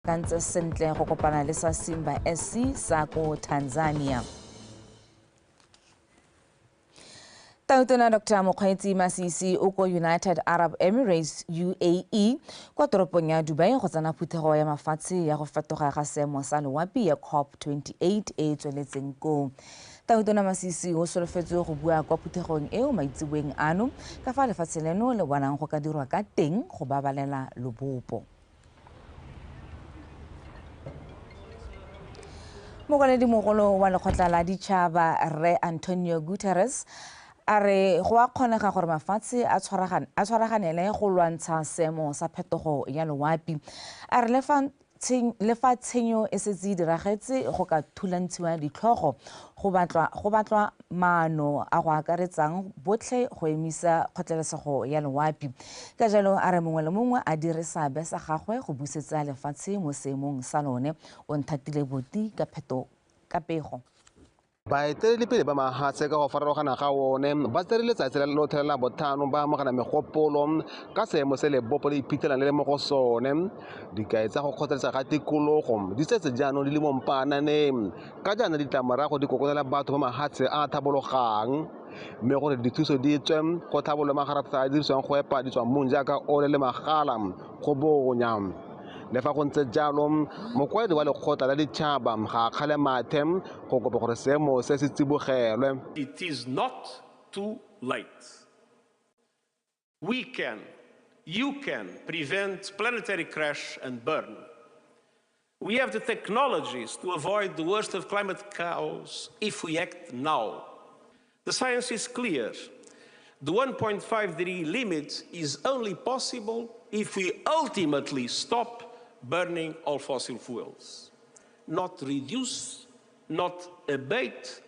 Kantse sentle go kopana le sa Simba SC sa ko Tanzania. Tautona Dr. Mokgweetsi Masisi o ko United Arab Emirates UAE kwa toropong ya Dubai go tsena phuthego ya mafatshe ya go fetoga ga seemo sa loapi ya COP28 e e tsweletseng koo. Tautona Masisi o solofetswe go bua kwa phuthegong eo maitseboeng ano ka fa lefatshe leno le bonang go ka dirwa ka teng go babalela lobopo. Mokwaledi-mogolo wa lekgotla la ditšhaba Rre Antonio Guterres a re go a kgonega gore mafatshe a tshwaraganele go lwantsha seemo sa phetogo ya loapi. A re le fa tshenyo e setse e diragetse go ka thulantshiwa ditlhogo go batlwa maano a go akaretsang botlhe go emisa kgotlelesego ya loapi. Ka jalo a re mongwe le mongwe a dire seabe sa gagwe go busetsa lefatshe mo seemong sa lone. O nthatile Boti ka pego. Baeteledipele ba mahatshe ka go farologana ga one ba tsere letsatsi la lotlhe la botlhano ba amogela megopolo ka seemo se lebopo le iphitlhelang le le mo go sone. Dikai tsa go kgothaletsa ga tikologo di setse jaanong di le mo mpaananeng ka jaana ditlamorago di kokonela batho ba mahatshe a a tlhabologang, mme gore dithuso di tswe go tlhabololwe magaratlhatlha a dirisiwang go epa ditswammung jaaka ole le magala go bonya. Le fa go ntse jalo, mokwaledi wa lekgotla la ditšhaba ga a kgale mathe go kopa gore seemo se se tsibogelwe. It is not too late. We can, you can prevent planetary crash and burn. We have the technologies to avoid the worst of climate chaos if we act now. The science is clear. The 1.5 degree limit is only possible if we ultimately stop burning all fossil fuels. Not reduce, not abate,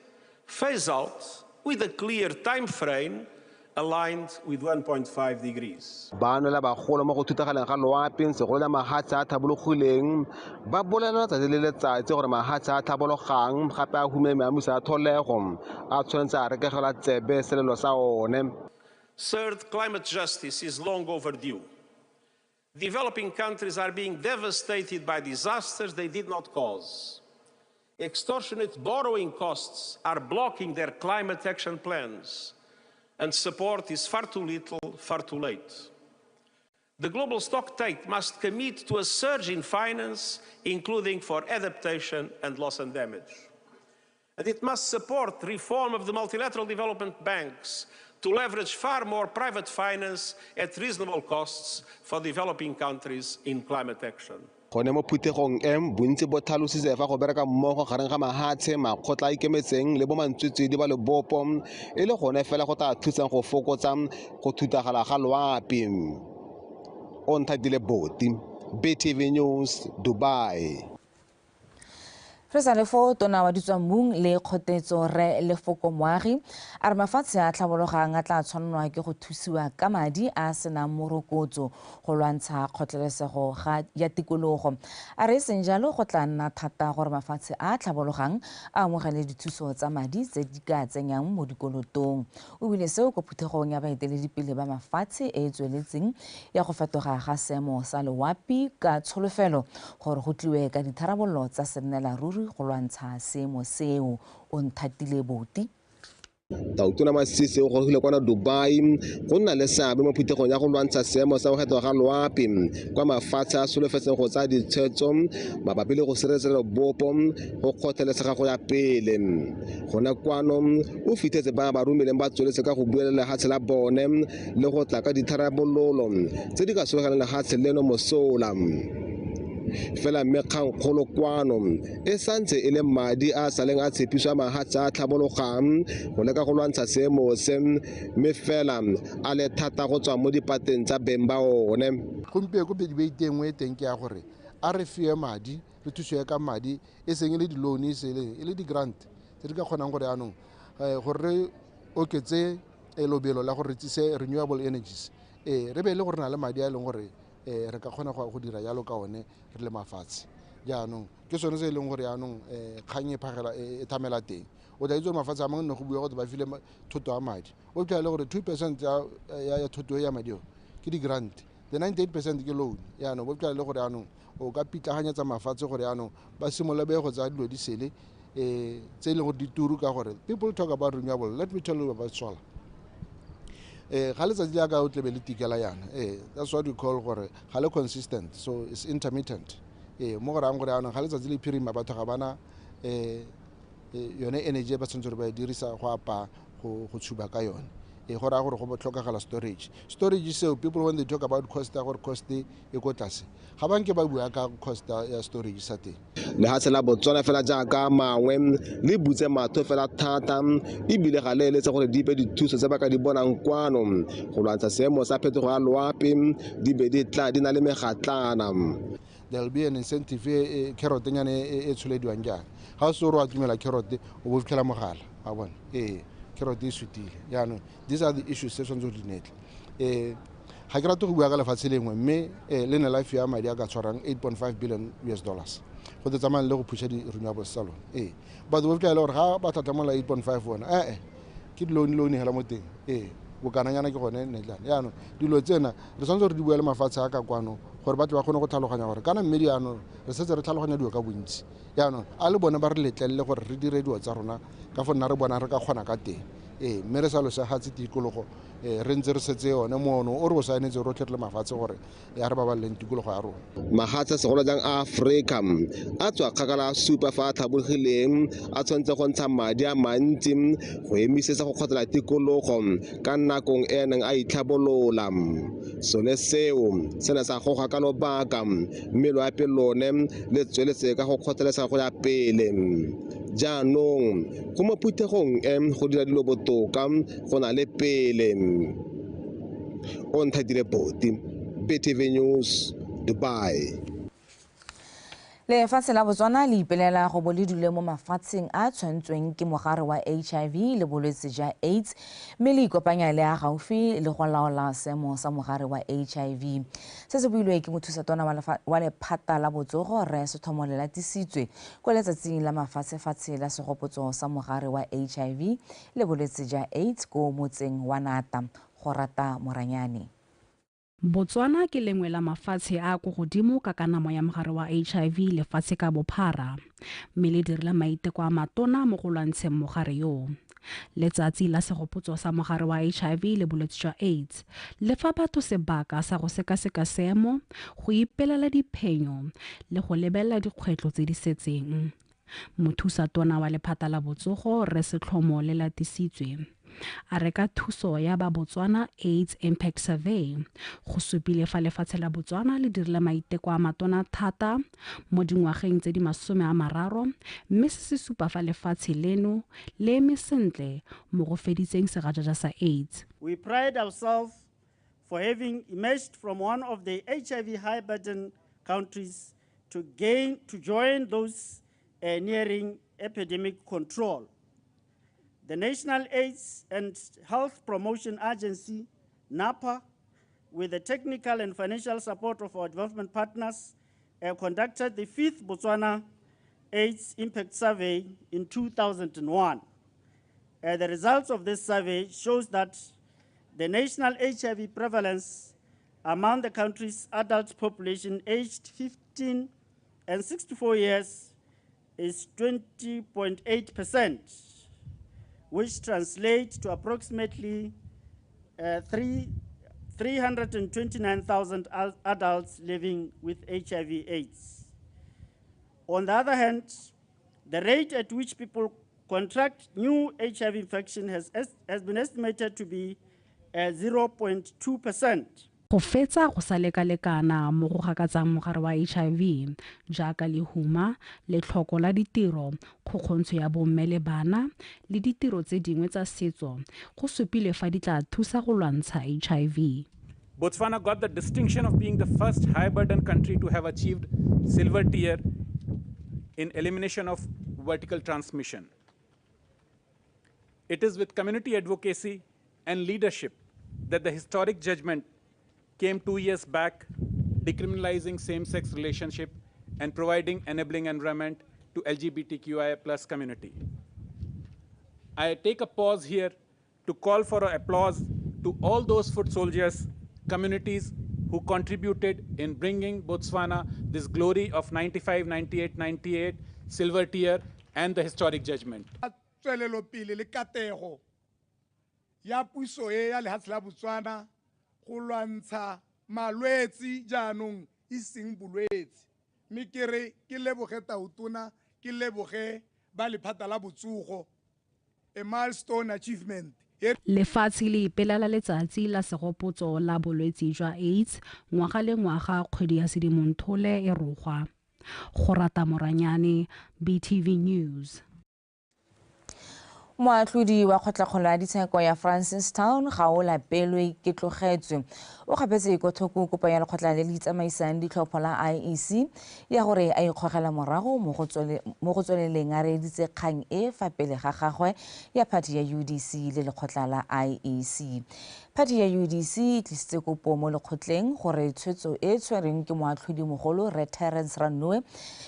phase out with a clear time frame aligned with 1.5 degrees. Ba nwela bagolo mo go thutagaleng ga loapi segolo la mahatshe a tlhabologileng ba bolela letsatsi le letsatsi gore mahatshe a tlhabologang gape a hume meamuso a tlholego a tshwanetse a rekegelwa tsebe selelo sa one. Third, climate justice is long overdue. Developing countries are being devastated by disasters they did not cause. Extortionate borrowing costs are blocking their climate action plans, and support is far too little, far too late. The global stocktake must commit to a surge in finance, including for adaptation and loss and damage. And it must support reform of the multilateral development banks to leverage far more private finance at reasonable costs for developing countries in climate action. Gone mo phuthegong e bontsi bo tlhalositse fa go bereka mmogo gareng ga mahatshe, makgotla a ikemetseng le bo mantswitswidi ba lebopo e le gone fela go tla thusang go fokotsa go thutagala ga loapi. O nthatile Boti, BTV News, Dubai. Re sa le fo tona wa ditswammung le kgotetso Rre Lefoko Moagi a re mafatshe a tlhabologang a tla tshwanelwa ke go thusiwa ka madi a a senang morokotso go lwantsha kgotlelesego ya tikologo. A re e seng jalo go tla nna thata gore mafatshe a tlhabologang a amogele dithuso tsa madi tse di ka tsenyang mo dikolotong. O buile seo ko phuthegong ya baeteledipele ba mafatshe e e tsweletseng ya go fetoga ga seemo sa loapi ka tsholofelo gore go tliwe ka ditharabololo tsa sennela ruri go lwantsha seemo seo. O nthatile Boti. Tautona Masisi o gorogile kwana Dubai go nna le seabe mo phuthegong ya go lwantsha seemo sa go fetoga ga loapi kwa mafatshe a solofetseng go tsaya ditshwetso mabapi le go sireletsa lebopo go kgotlelesega go ya pele. Gone kwano o fitlhetse ba ba romileng ba tsweletse ka go buelela lefatshe la bone le go tla ka ditharabololo tse di ka sologelang lefatshe leno mosola. Fela mme kgangkgolo kwano e santse e le madi a saleng a tshepiso a mahatshe a tlhabologang go leka go lwantsha seemo se, mme fela a le thata go tswa mo dipateng tsa beng ba one. Gompieno ko debate e nngwe e teng ke ya gore a re fiwe madi, re thusiwe ka madi, e seng e le di-loan, e seng e le di-grant tse di ka kgonang gore jaanong gore re oketse lobelo la gore re tsise renewable energies, re be le gore re na le madi a e leng gore re ka kgona go dira jalo ka one re le mafatshe. Jaanong ke sone se e leng gore jaanong kgang e phagela e thamela teng. O tla itse gore mafatshe a mangwe ne go bua gore ba file thoto ya madi, o fitlhela le gore 2% ya thoto e ya madi eo ke di-grant The 98% ke loan. Yaanong bo fitlhela le gore yaanong o ka pitlaganyetsa mafatshe gore yaanong ba simolola be go tsaya dilo di sele tse e leng gore di turu ka gore people talk about renewable. Let me tell you about solar. Ga letsatsi le ka o tlebe le tikela yana, that's what we call gore ga le consistent, so it's intermittent. Mo go rayang gore yaanong ga letsatsi le phirima batho ga bana yone energy e ba tshwanetse gore ba e dirisa go apaya, go tshuba ka yone. Go raya gore go tlhokagala storage. Storage seo, people when they talk about cost ya gore cost e ko tlase, ga ba nke ba bua ka cost ya storage sa teng. Lehatshe la Botswana fela jaaka mangwe le butse matho fela thata, ebile ga le eletse gore dipe dithuso tse ba ka di bonang kwano go lwantsha seemo sa phetogo ya loapi di be di tla di na le megatlana. There will be an incentive carrot nyane e tsholediwang jaana. Ga o se o re wa tumela carrot o bo fitlhela mogala, wa bona. Carrot e sutile. Jaanong these are the issues tse tshwanetse go di netle. Ga ke rate go bua ka lefatshe lengwe, mme le ne la fiwa madi a ka tshwarang $8.5 billion US dollars go tsamayang le go phusha di-renewables tsa lone. Batho ba fitlhela gore ga ba tlhatlhamola 8.5 bona, ke di-loan hela mo teng. Bokananyana ke gone netlana. Jaanong dilo tsena re tshwanetse gore di bua le mafatshe a ka kwano gore ba tle ba kgone go tlhaloganya gore kana mme jaanong re setse re tlhaloganya dilo ka bontsi. Jaanong a le bone ba re letlelele gore re dire dilo tsa rona ka fo nna re bonang re ka kgona ka teng. Mme re sa losegatse tikologo, re ntse re setse yone mono o re o saenetse rotlhe re le mafatshe gore ya re babaleleng tikologo ya rona. Mahatshe segolo jang a Afrika a tswa kgakala a supa fa a tlhabologileng a tshwanetse go ntsha madi a mantsi go emisetsa go kgotlhela tikologo ka nakong e neng a itlhabolola. Sone seo se ne sa goga ka lobaka, mme loapi lone le tsweletse ka go kgotlhelesa go ya pele. Jaanong go mo phuthegong e go dira dilo botoka go na le pele. O Nthatile Poti, BTV News, Dubai. Lefatshe la Botswana le ipelela go bo le dule mo mafatsheng a tshwantsweng ke mogare wa HIV le bolwetse jwa AIDS, mme le ikopanya le a gaufi le go laola seemo sa mogare wa HIV. Se se builwe ke mothusatona wa lephata la botsogo Rre Sethomo Lelatisitswe kwa letsatsing la mafatshefatshe la segopotso sa mogare wa HIV le bolwetse jwa AIDS ko motseng wa Nata go rata Moranyane. Botswana ke lengwe la mafatshe a ko godimo ka kanamo ya mogare wa HIV lefatshe ka bophara, mme le dirile maiteko a matona mo go lwantsheng mogare yo. Letsatsi la segopotso sa mogare wa HIV le bolwetse jwa AIDS le fa batho sebaka sa go sekaseka seemo, go ipelela diphenyo le go lebelela dikgwetlho tse di setseng. Mothusatona wa lephata la botsogo Rre Setlhomo Lelatisitswe a re ka thuso ya ba Botswana AIDS Impact Survey go supile fa lefatshe la Botswana le dirile maiteko a matona thata mo dingwageng tse di 30, mme se se supa fa lefatshe leno le eme sentle mo go feditseng segajaja sa AIDS. We pride ourselves for having emerged from one of the HIV high burden countries to join those nearing epidemic control. The National AIDS and Health Promotion Agency, NAPA, with the technical and financial support of our development partners, conducted the 5th Botswana AIDS Impact Survey in 2001. The results of this survey shows that the national HIV prevalence among the country's adult population aged 15 and 64 years is 20.8%, which translates to approximately 329,000 adults living with HIV/AIDS. On the other hand, the rate at which people contract new HIV infection has been estimated to be 0.2%. Go fetsa go sa lekalekana mo go gakatsang mogare wa HIV jaaka lehuma, letlhoko la ditiro, kgokgontsho ya bomme le bana le ditiro tse dingwe tsa setso go supile fa di tla thusa go lwantsha HIV. Botswana got the distinction of being the first high burden country to have achieved silver tier in elimination of vertical transmission. It is with community advocacy and leadership that the historic judgment came 2 years back, decriminalizing same-sex relationship and providing enabling environment to LGBTQIA plus community. I take a pause here to call for applause to all those foot soldiers, communities who contributed in bringing Botswana this glory of 95, 98, 98, silver tier, and the historic judgment. Tswelelopele le katego ya puso e ya lehatshe la Botswana go lwantsha malwetsi jaanong e seng bolwetsi, mme ke re ke leboge tautona, ke leboge ba lephata la botsogo, a milestone achievement. Lefatshe le ipelela letsatsi la segopotso la bolwetsi jwa AIDS ngwaga le ngwaga kgwedi ya Sedimonthole e rogwa. Go rata Moranyane, BTV News. Moatlhodi wa kgotlakgolo ya ditsheko ya Francistown ga o lapelwe ke tlogetswe o kgapetse ikothoko kopo ya lekgotla le le itsamaisang ditlhopho la IEC ya gore a ikgogela morago mo go tsweleleng a reeditse kgang e fa pele ga gagwe ya party ya UDC le lekgotla la IEC. Party ya UDC e tlisitse kopo mo lekgotleng gore tshwetso e tshwereng ke moatlhodi mogolo Rre Terence Rannoe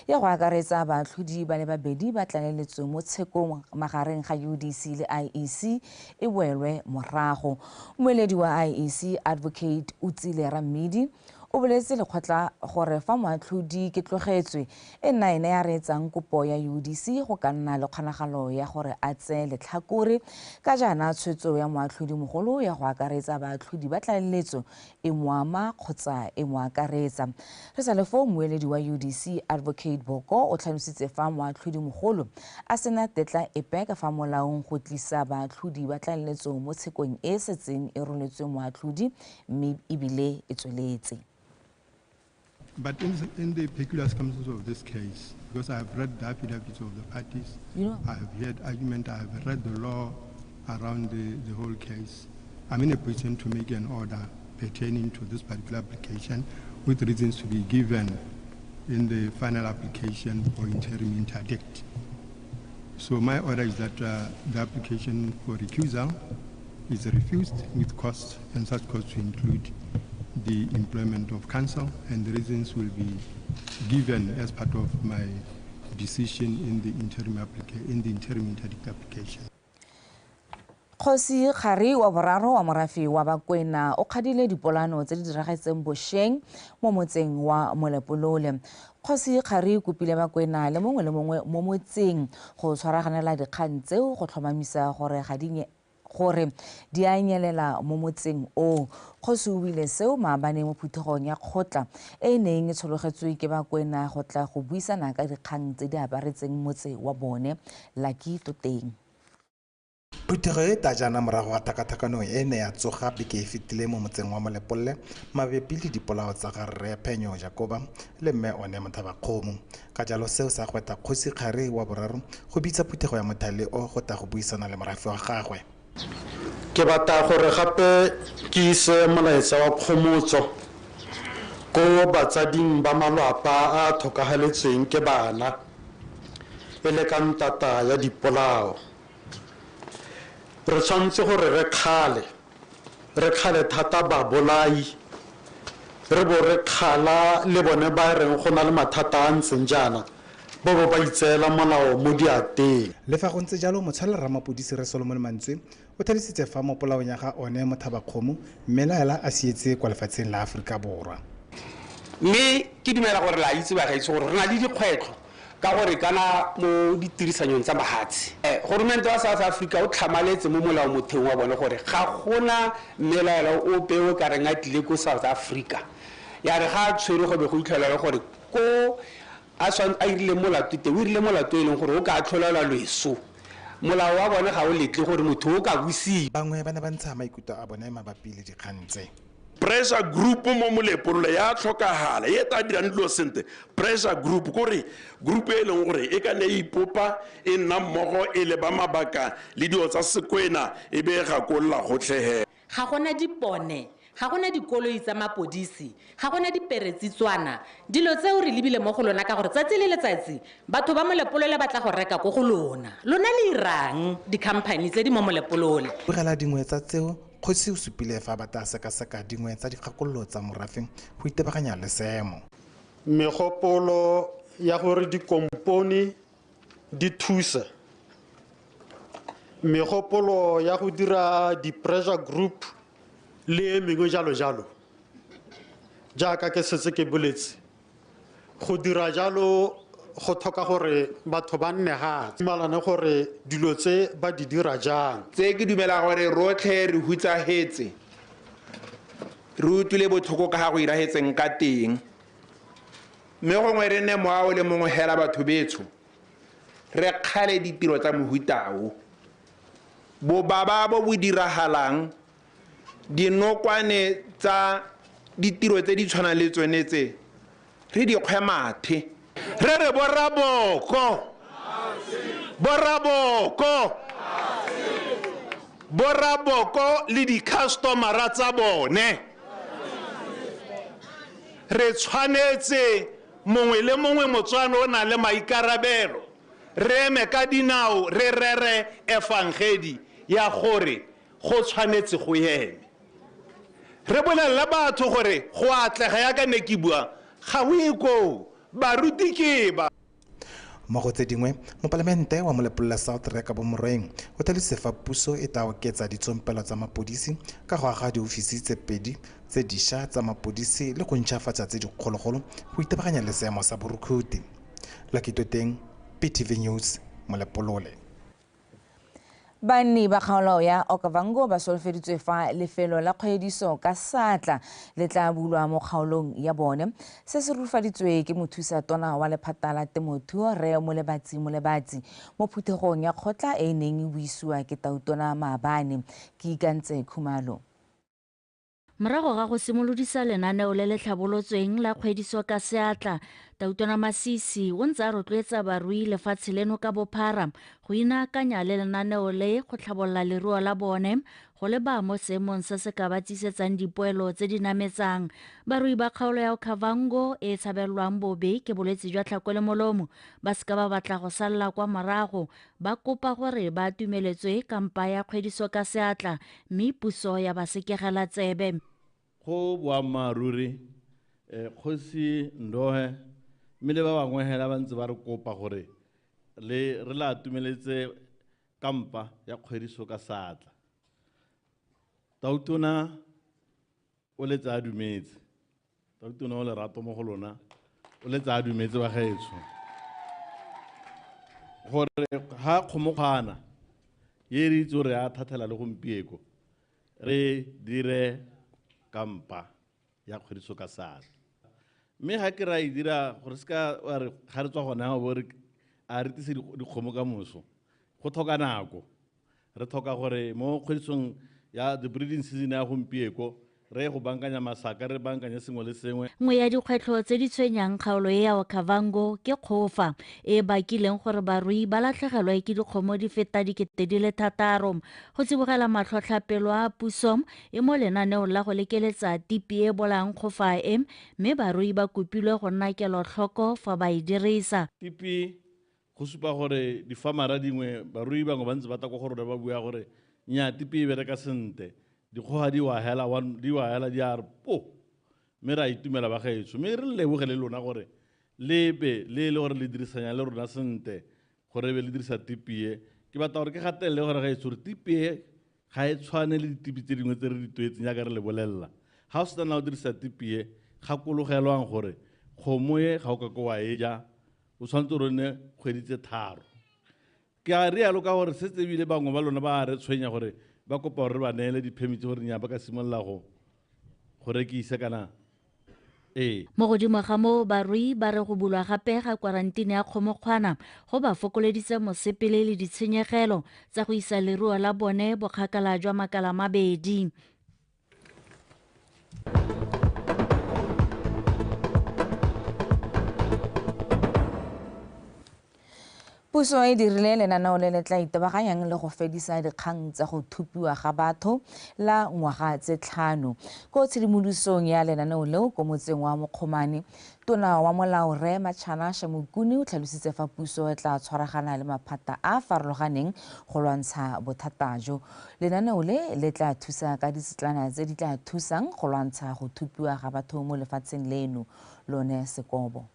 ya go akaretsa baatlhodi ba le babedi ba tlaleletswe mo tshekong magareng ga UDC le IEC e boelwe morago. Moeledi wa IEC Advocate Utsile Rammidi o boletse lekgotla gore fa moatlhodi ke tlogetswe e nna ene ya reetsang kopo ya UDC go ka nna le kgonagalo ya gore a tseye letlhakore ka jaana tshwetso ya moatlhodi mogolo ya go akaretsa baatlhodi ba tlaleletso e mo ama kgotsa e mo akaretsa. Re sa le foo moeledi wa UDC Advocate Boko o tlhalositse fa moatlhodi mogolo a sena tetla epe ka fa molaong go tlisa baatlhodi ba tlaleletso mo tshekong e setseng e roletswe moatlhodi mme ebile e tsweletse. But in the peculiar circumstances of this case, because I have read the affidavits of the parties, you know, I have heard argument, I have read the law around the whole case, I'm in a position to make an order pertaining to this particular application with reasons to be given in the final application for interim interdict. So my order is that the application for recusal is refused with costs, and such costs to include the employment of counsel, and the reasons will be given as part of my decision in the interim interdict application. Kgosi Kgari wa boraro wa morafe wa Bakwena o kgadile dipolano tse di diragetseng bošeng mo motseng wa Molepolole. Kgosi Kgari kopile Bakwena le mongwe le mongwe mo motseng go tshwaraganela dikgang tseo go tlhomamisa gore ga di gore di a nyelela mo motseng o. Kgosi o buile seo maabane mo phuthegong ya kgotla e neng e tshologetswe ke Bakwena go tla go buisana ka dikgang tse di aparetseng motse wa bone. Lucky Toteng. Phuthego e tajana morago ga thakathakano e ne ya tsoga beke e fetile mo motseng wa Molepolole mabapi le dipolao tsa ga Rre Phenyo Jakoba le mme one Mothabakgomo. Ka jalo seo sa gweta Kgosi Kgari wa boraro go bitsa phuthego ya mothale o go tla go buisana le morafe wa gagwe. Ke batla gore gape ke ise molaetsa wa kgomotso ko batsading ba malwapa a tlhokagaletsweng ke bana e le ka ntata ya dipolao. Re tshwanetse gore re kgale thata babolai, re bo re kgala le bone ba reng go na le mathata a ntseng jaana bo bo ba itseela molao mo diateng. Le fa go ntse jalo, motshwalela ramapodisi Rre Solomon Mantswe o tlhalositse fa mo polaong ya ga one Mothabakgomo mmelaela a sietse kwa lefatsheng la Aforika Borwa. Mme ke dumela gore la itse bagaetsho gore re na le dikgwetlho ka gore kana mo ditirisanyong tsa mahatshe. Goromente wa South Africa o tlhamaletse mo molao motheong wa bone gore ga gona mmelaela ope o ka reng a tlile ko South Africa. Ya re ga a tshwere go be go itlholela gore ko a irile molato teng, o irile molato e leng gore o ka atlholelwa loso. Molao wa bone ga o letle gore motho o ka busiwa. Bangwe ba ne ba ntsha maikutlo a bone mabapi le dikgang tse. Pressure group mo Molepolole ya tlhokagala e tla dirang dilo sentle. Pressure group kore group e leng gore e ka ne e ipopa e nna mmogo e leba mabaka le dilo tsa Sekwena e be e gakolola gotlhe. Ga gona dipone, ga gona dikoloi tsa mapodisi, ga gona diperetsitswana. Dilo tseo re lebile mo go lona ka gore tsatsi le letsatsi batho ba Molepolole ba tla go reka ko go lona. Lona le irang di-company tse di mo Molepolole. Bogela dingwe tsa tseo, Kgosi o supile fa ba tla sekaseka dingwe tsa dikgakololo tsa morafe go itebaganya le seemo. Megopolo ya gore dikompone di thuse, megopolo ya go dira di-pressure group le e mengwe jalo jalo, Jaaka ke setse ke boletse, go dira jalo go tlhoka gore batho ba nne ga dumalane gore dilo tse ba di dira jang. Tse ke dumela gore rotlhe re hutsahetse, re utlwile botlhoko ka ga go iragetseng ka teng, mme gongwe re nne moa o le mongwe hela batho betsho, re kgale ditiro tsa mohutao. Bobaba bo bo diragalang, dinokwane tsa ditiro tse di tshwanang le tsone tse, re di kgwe mathe. Re re boraboko, boraboko, boraboko le di-customera tsa bone. Re tshwanetse mongwe le mongwe Motswana o na le maikarabelo, re eme ka dinao re rere efangedi ya gore go tshwanetse go eme. Re bolelle batho gore go atlega yaka ne ke bua ga o ye koo, baruti ke ba. Mo go tse dingwe, mopalamente wa Molepolole South Rre Kabo Morweng o tlhalositse fa puso e tla oketsa ditsompelo tsa mapodisi ka go aga diofisi tse pedi tse dišwa tsa mapodisi le go ntšhafatsa tse dikgologolo go itebaganya le seemo sa borukhuti. Lucky Toteng, PTV News, Molepolole. Banni ba kgaolo ya Okavango ba solofeditswe fa lefelo la kgwediso ka satla le tla bulwa mo kgaolong ya bone. Se se rurifaditswe ke mothusa tona wa lephata la temothuo Rre Molebatsi Molebatsi mo phuthegong ya kgotla e e neng e buisiwa ke tautona maabane. Ke Ikantse Khumalo. Morago ga go simolodisa lenaneo le le tlhabolotsweng la kgwediso ka seatla, Tautona Masisi o ntse a rotloetsa barui lefatshe leno ka bophara go inaakanya le lenaneo le go tlhabolola leruo la bone go leba mo seemong se se ka ba tsisetsang dipoelo tse di nametsang. Barui ba kgaolo ya Okavango e tshabelelwang bobe ke bolwetse jwa tlhako le molomo ba seka ba batla go salla kwa morago, ba kopa gore ba atumeletswe kampa ya kgwediso ka seatla mme puso ya ba sekegela tsebe. Go boammaaruri, kgosi Ndohe mme le ba bangwe hela ba ntse ba re kopa gore le re la atumeletse kampa ya kgwediso ka seatla. Tautona o letse a dumetse. Tautona o lerato mo go lona, o letse a dumetse ba gaetsho. Gore ha kgomokgwana ye re itse gore a thathela le gompieko, re dire kampa ya kgwediso ka seatla. Mme ga ke ra e dira gore se ka wa re ga re tswa gona bo re a re tlise dikgomo ka moso, go tlhoka nako. Re tlhoka gore mo kgwedisong ya the breeding season ya gompieko re go bankanya masaka, re bankanye sengwe le sengwe. Nngwe ya dikgwetlho tse di tshwenyang kgaolo e ya Okavango ke kgofa e bakileng gore barui ba latlhegelwe ke dikgomo di feta 6,000. Go tsibogela matlhotlhapelo a puso e mo lenaneong la go lekeletsa tipi e bolayang kgofa e, mme barui ba kopilwe go nna kelotlhoko fa ba e dirisa. Tipi go supa gore difamara dingwe barui bangwe ba ntse ba tla ko go rona ba bua gore nnyaa tipi e bereka sentle, dikgoga di wa hela, one, di wa hela di a re po, mme re a itumela ba gaetsho. Mme re leboge le lona gore le be le le gore le dirisanya le rona sentle gore be le dirisa tipi e. Ke batla gore ke gatelele gore gaetsho gore tipi e ga e tshwane le ditipi tse dingwe tse re di toetseng jaaka re le bolelela. Ga o sena o dirisa tipi e, gakologelwang gore kgomo e ga o ka ke wa e ja, o tshwanetse gore o nne kgwedi tse 3. Ke a rialo ka gore setse ebile bangwe ba lona ba re tshwenya gore ba kopa gore re ba neele di-permit gore nnyaa ba ka simolola go rekisa kana ee. Mo godimo ga moo, barui ba re go bulwa gape ga kwarantine ya kgomokgwana go ba fokoleditse mosepele le ditshenyegelo tsa go isa leruo la bone bokgakala jwa makala mabedi. Puso e dirile lenaneo le le tla itebaganyang le go fedisa dikgang tsa go thupiwa ga batho la ngwaga tse 5. Ko tshedimolosong ya lenaneo leo ko motseng wa Mokgomane, tona wa molao Rre Machana Shamukuni o tlhalositse fa puso e tla tshwaragana le maphata a a farologaneng go lwantsha bothata jo. Lenaneo le le tla thusa ka ditsetlana tse di tla thusang go lwantsha go thupiwa ga batho mo lefatsheng leno, lone Sekobo.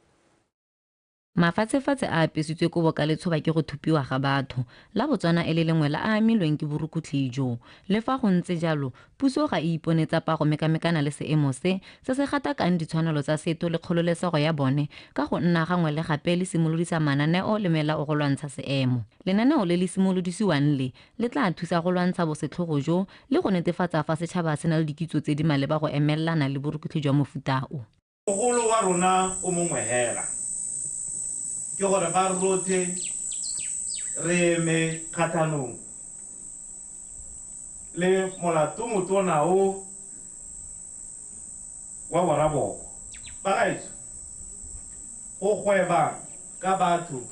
Mafatshefatshe a apesitswe kobo ka letshoba ke go thupiwa ga batho, la Botswana e le lengwe la a amilweng ke borukutlhi jo. Le fa go ntse jalo, puso ga e ipone tsapa go mekamekana le seemo se se se gatakang ditshwanelo tsa setho le kgololesego ya bone ka go nna gangwe le gape le simolodisa mananeo le melao go lwantsha seemo. Lenaneo le le simolodisiwang le le tla thusa go lwantsha bosetlhogo jo le go netefatsa fa setšhaba se na le dikitso tse di maleba go emelelana le borukutlhi jwa mofuta o. Mogolo wa rona o mongwe hela ke gore ba rothe re eme kgatlhanong le molato motona o wa boraboko. Bagaetsho, go gweba ka batho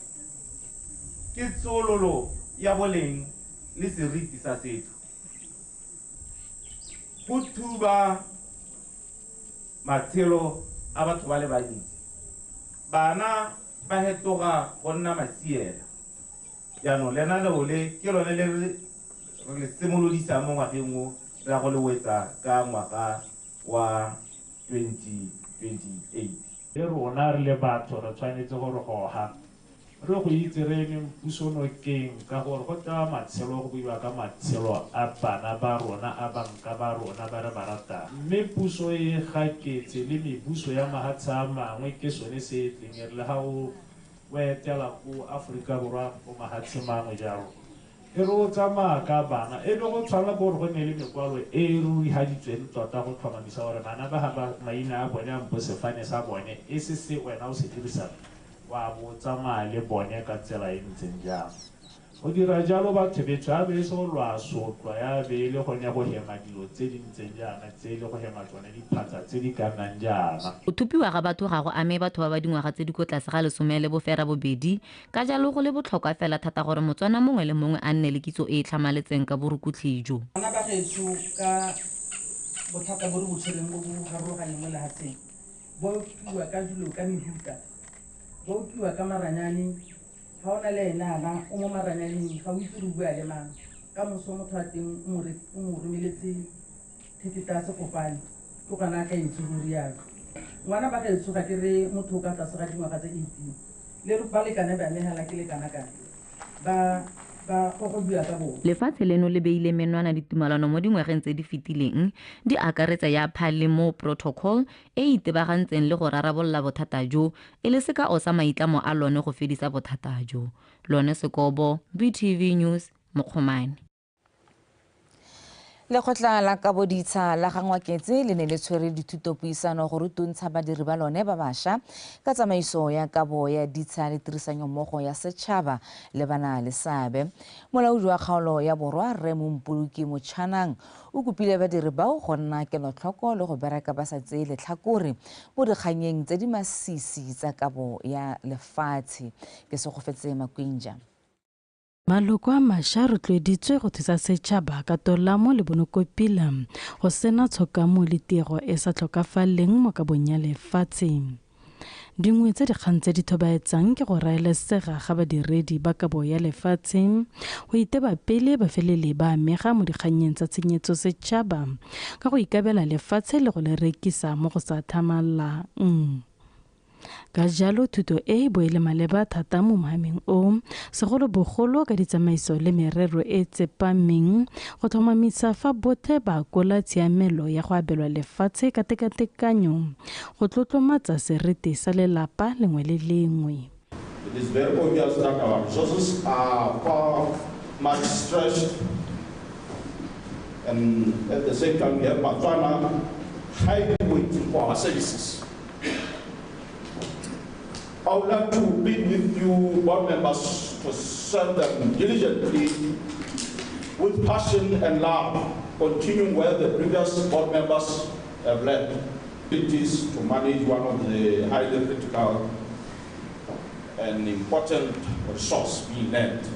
ke tsololo ya boleng le seriti sa setho. Go thuba matshelo a batho ba le bantsi, bana ba hetoga go nna masiela. Jaanong lenaneo le ke lone le re le simolodisang mo ngwageng o, re ya go le wetsa ka ngwaga wa 2028. Le rona re le batho re tshwanetse gore goga re go itse re emeng puso nokeng, ka gore go tsewa matshelo, go buiwa ka matshelo a bana ba rona, a banka ba rona ba re ba ratang. Mme puso e gaketse le mebuso ya mahatshe a mangwe, ke sone se e tleng e re le ga o etela ko Aforika Borwa ko mahatshe mangwe jalo, e re o tsamaya ka bana, e be go tshwanela ke gore go nne le mekwalo e e rurihaditsweng tota go tlhomamisa gore bana ba ga ba maina a bone ampo sefane sa bone e se se wena o se dirisang, wa bo tsamaya le bone ka tsela e ntseng jang. Go dira jalo batho betsho a be e se go lwa sotlwa, ya be e le gone go hema dilo tse di ntseng jaana, tse e le go hema tsone diphatsa tse di ka nnang jaana. Go thupiwa ga batho ga go ame batho ba ba dingwaga tse di ko tlase ga 18, ka jalo go le botlhokwa fela thata gore Motswana mongwe le mongwe a nne le kitso e e tlhamaletseng ka borukutlhi jo. Bana ba gaetsho, ka bothata bo re bo tshwereng bo bo farologaneng mo lefatsheng, bo utlwiwa ka dilo ka mehuta, bo utlwiwa ka maranyane. Ga o na le ena ana o mo maranyaneng, ga o itse re bua le mang. Ka moso motho wa teng o mo romeletse thekete ya sefofane, ke gona a ka itse ruri yalo. Ngwana ba gaetsho, ga ke re motho o ka tlase ga dingwaga tse 18, le ba lekane ba amegela ke le kana-kana, ba gogodiwa ka bone. Lefatshe leno le beile menwana ditumalano mo dingwageng tse di fetileng, di akaretsa ya Palermo Protocol e e itebagantseng le go rarabolola bothata jo, e le sekao sa maitlamo a lone go fedisa bothata jo. Lone Sekobo, BTV News, Mokgomane. Lekgotla la Kaboditsha la Gangwaketse le ne le tshwere dithutopuisano go rutuntsha badiri ba lone ba bašwa ka tsamaiso ya kabo ya ditsha le tirisanyommogo ya setšhaba le bana le seabe. Molaodi wa kgaolo ya Borwa Rre Mompoloki Motšhanang o kopile badiri bao go nna kelotlhoko le go bereka ba sa tseye letlhakore mo dikganyeng tse di masisi tsa kabo ya lefatshe. Ke Segofetse Makwinja. Maloko a mašwa a rotloeditswe go thusa setšhaba ka tolamo le bonokopila go sena tshokamo le tiro e sa tlhokafaleng mo kabong ya lefatshe. Dingwe tsa dikgang tse di thobaetsang ke go raelesega ga badiredi ba kabo ya lefatshe go iteba pele ba felele ba amega mo dikgannyeng tsa tshenyetso setšhaba ka go ikabela lefatshe le go le rekisa mo go sa tlhamallang. Ka jalo thuto e bo e le maleba thata mo mohameng o, segolobogolo ka ditsamaiso le merero e tsepameng go tlhomamisa fa botlhe ba akola tshiamelo ya go abelwa lefatshe ka tekatekanyo go tlotlomatsa seriti sa lelapa lengwe le lengwe. It is very obvious that our resources are far much stretched, and at the same time we have Botswana highly waiting for our services. I would like to plead with you, board members, to serve them diligently, with passion and love, continuing where the previous board members have led. It is to manage one of the highly critical and important resource being land.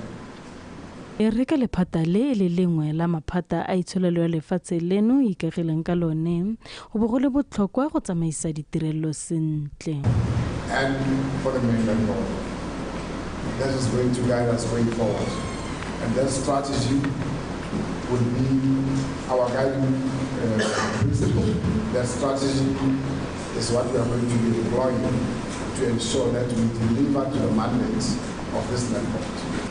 E re ka lephata le le lengwe la maphata a itsholelo ya lefatshe leno ikagileng ka lone, go bo go le botlhokwa go tsamaisa ditirelo sentle. And for the mainland board. That is going to guide us going forward. And that strategy will be our guiding principle. That strategy is what we are going to be deploying to ensure that we deliver to the mandate of this land board.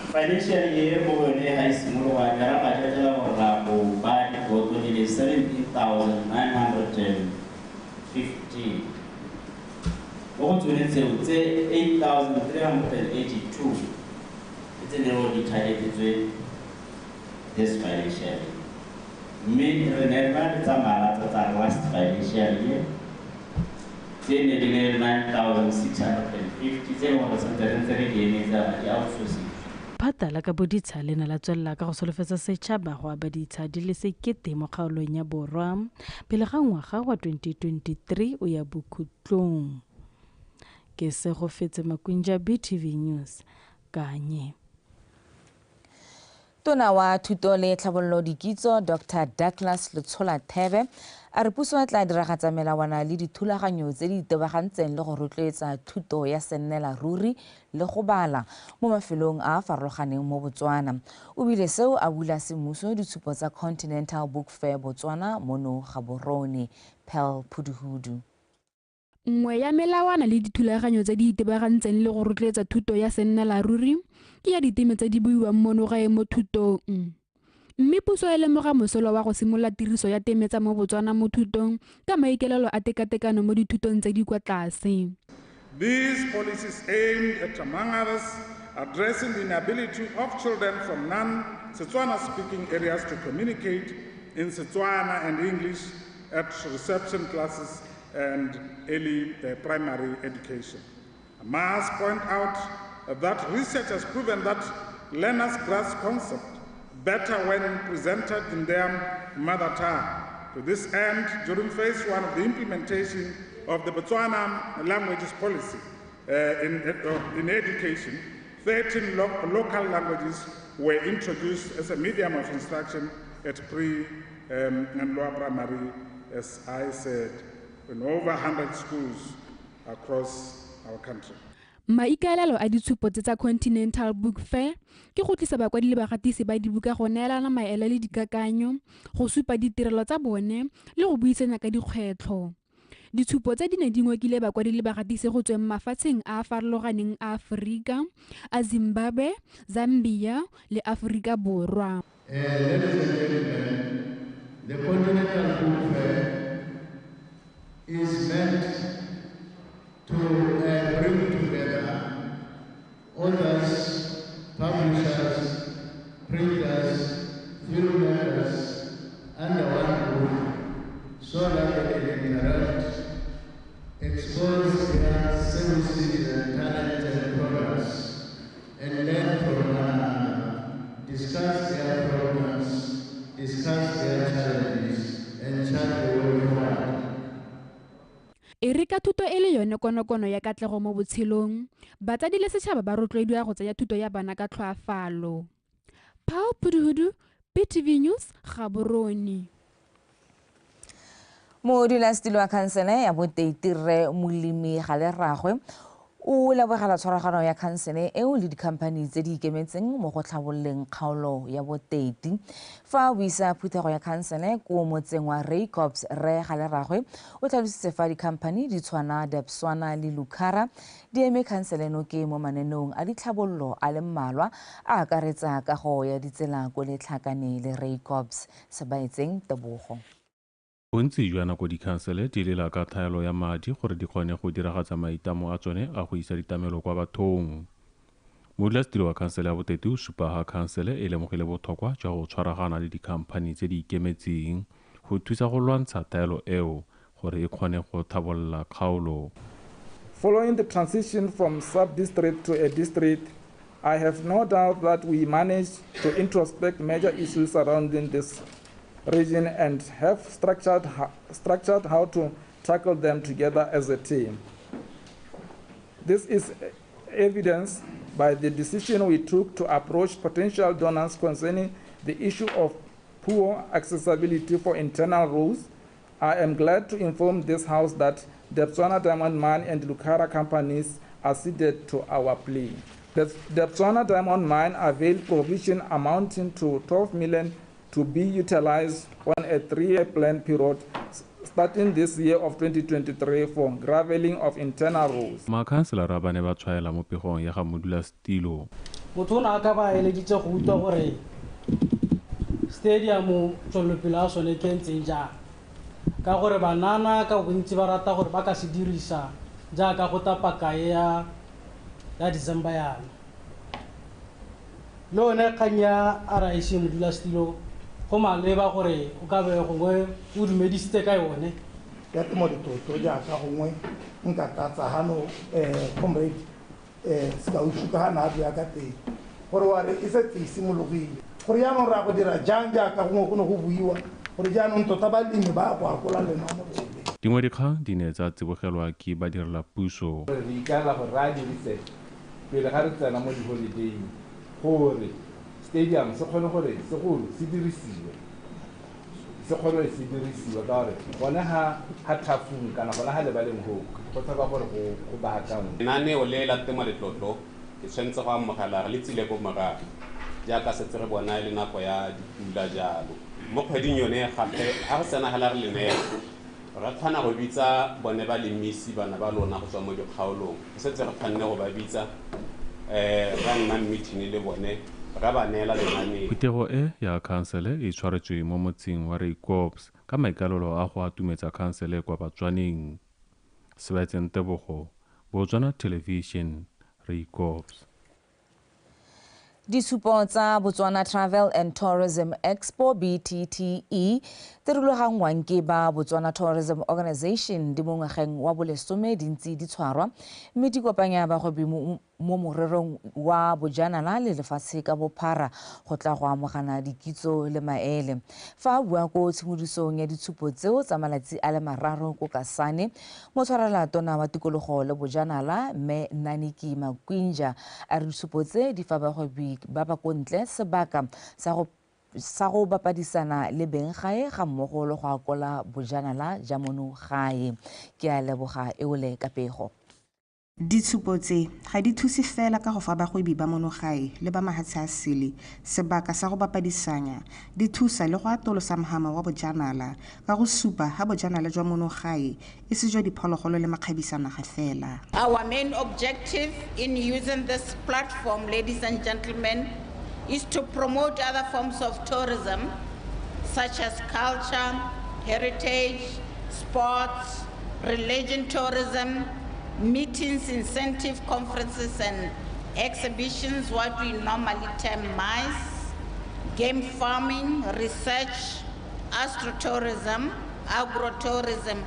Financial year mo yone ga e simologa ne ra batlela gore ra go ba diploto di le 17,915. Mo go tsone tseo tse 8,382 ke tse ne di targetetswe this financial year. Mme re ne re na le tsa malatsa tsa last financial year tse ne di le 9,650 tse e leng gore santse re ntse re di emetse ga di outsourcing. Lephata la kaboditsha le ne la tswelela ka go solofetsa setšhaba go aba ditsha di le 1 000 mo kgaolong ya borwa pele ga ngwaga wa 2023 o ya bokhutlong. Ke Segofetse Makwinja, BTV News, Kanye. Tona wa Thuto le Tlhabololo Dikitso Dr. Douglas Letsholathebe a re puso e tla diragatsa melawana le dithulaganyo tse di itebagantseng le go rotloetsa thuto ya sennela ruri le go bala mo mafelong a a farologaneng mo Botswana. O bile seo a bula semmuso ditshupo tsa Continental Book Fair Botswana mono Gaborone. Pearl Phuduhudu. Nngwe ya melawana le dithulaganyo tse di itebagantseng le go rotloetsa thuto ya sennela ruri ke ya diteme tse di buiwang mono gae mo thutong. Mme puso e lemoga mosola wa go simolola tiriso ya teme tsa mo Botswana mo thutong ka maikaelelo a tekatekano mo dithutong tse di kwa tlase. These policies aimed at, among others, addressing the inability of children from non-Setswana-speaking areas to communicate in Setswana and English at reception classes and early primary education. I must point out that research has proven that learners grasp concept better when presented in their mother tongue. To this end, during phase 1 of the implementation of the Botswana languages policy in education, 13 local languages were introduced as a medium of instruction at pre and lower primary, as I said, in over 100 schools across our country. Maikaelelo a ditshupo tse tsa Continental Book Fair ke go tlisa bakwadi le bagatisi ba dibuka go neelana maele le dikakanyo, go supa ditirelo tsa bone le go buisana ka dikgwetlho. Ditshupo tse di ne di ngokile bakwadi le bagatisi go tsweng mafatsheng a a farologaneng a Aforika, a Zimbabwe, Zambia le Aforika Borwa. Ladies and gentlemen, the Continental Book Fair is meant to bring together authors, publishers, printers, filmmakers under one roof so that they can interact, expose their services and talents and products, and learn from one another, discuss their problems, discuss their challenges, and chart the way forward. E re ka thuto e le yone konokono ya katlego mo botshelong, batsadi le setšhaba ba rotloediwa go tsaya thuto ya bana ka tlhoafalo. Paul Phuduhudu, BTV News, Gaborone. Modulasetilo wa khansele ya Boteti Rre Molemi Galeragwe o lebogela tshwaragano ya khansele eo le dikhamphani tse di ikemetseng mo go tlhabololeng kgaolo ya Boteti. Fa a buisa phuthego ya khansele ko motseng wa Raikops, Rre Galeragwe o tlhalositse fa dikhamphani di tshwana Debswana le Lucara di eme khansele nokeng mo mananeong a ditlhabololo a le mmalwa a akaretsa kago ya ditsela ko Letlhakane le Raikops. Sebaetseng Tebogo. Bontsi jwa nako dikhansele di lela ka thaelo ya madi gore di kgone go diragatsa maitlamo a tsone a go isa ditlamelo kwa bathong. Modulasetilo wa khansele ya Boteti o supa ga khansele e lemogile botlhokwa jwa go tshwaragana le dikhamphani tse di ikemetseng go thusa go lwantsha taelo eo gore e kgone go tlhabolola kgaolo. Following the transition from sub-district to a district, I have no doubt that we managed to introspect major issues surrounding this region and have structured how to tackle them together as a team. This is evidenced by the decision we took to approach potential donors concerning the issue of poor accessibility for internal roads. I am glad to inform this House that the Debswana Diamond Mine and Lucara companies acceded to our plea. The Debswana Diamond Mine availed provision amounting to 12 million to be utilized on a 3-year plan period starting this year of 2023 for graveling of internal roads. Makhanselara ba ne ba tshwaela mo pegong ya ga modulasetilo. Motho o ne a ka ba eleditse go utlwa gore stadium tswelelopele ya sone ke ntseng jang, ka gore banana ka bontsi ba rata gore ba ka se dirisa jaaka go tapa e ya December yana. Le one kgang ya RIC modulasetilo go maleba gore o ka be gongwe o dumedisitse ka yone. Ya temo ditoto jaaka gongwe nka tlatsa hano comrade Sekaušu ka ga na a bua ka teng gore wa re e setse e simologile, gore jaanong re ya go dira jang jaaka gongwe go ne go buiwa gore jaanong tota balemi ba go akola lenamo lele. Dingwe dikgang di ne tsa tsibogelwa ke badirelapuso. Re ikaelela gore re a dirise pele ga re tsena mo di-holiday-ing gore stadium se kgone gore segolo se dirisiwe, se kgone se dirisiwe ka gore gone ha thafung kana gone ha lebaleng go go tlhoka gore go baakangwe. Lenaneo le la temo letlotlo ke tshwanetse go amogela re le tsile ko morago jaaka setse re bona e le nako ya dipula jalo. Mo kgweding yone gape ga re tsena hela re le neela re kgona go bitsa bone balemisi bana ba lona go tswa mo dikgaolong, re setse re kgonne go ba bitsa ra nna meeting le bone ra ba neela lenaneo. Phuthego e ya khansele e tshwaretswe mo motseng wa Raikops ka maikalelo a go atumetsa khansele kwa Batswaneng. Sebetseng Tebogo, Botswana Television, Raikops. Ditshupo tsa Botswana Travel and Tourism Expo BTTE tse rulaganngwang ke ba Botswana Tourism Organization di mo ngwageng wa bolesome di ntse di tshwarwa mme di kopanya bagwebi mo morerong wa bojanala le lefatshe ka bophara go tla go amogana dikitso le maele. Fa a bua ko tshimodisong ya ditshupo tseo tsa malatsi a le mararo ko Kasane, motshwarela tona wa tikologo le bojanala mme Naniki Makwinja a re ditshupo tse di fa bagwebi ba ba ko ntle sebaka sa go bapadisana le beng gae ga mmogo le go akola bojanala ja mono gae. Ke a leboga eole ka pego. Ditshupo tse ga di thuse fela ka go fa bagwebi ba mono gae le ba mahatshe a sele sebaka sa go bapadisanya, di thusa le go atolosa mohama wa bojanala ka go supa ha bojanala jwa mono gae e se jwa diphologolo le makgabisanaga fela. Our main objective in using this platform, ladies and gentlemen, is to promote other forms of tourism such as culture, heritage, sports, religion tourism, meetings, incentive conferences and exhibitions, what we normally term MICE, game farming, research, astrotourism, agrotourism,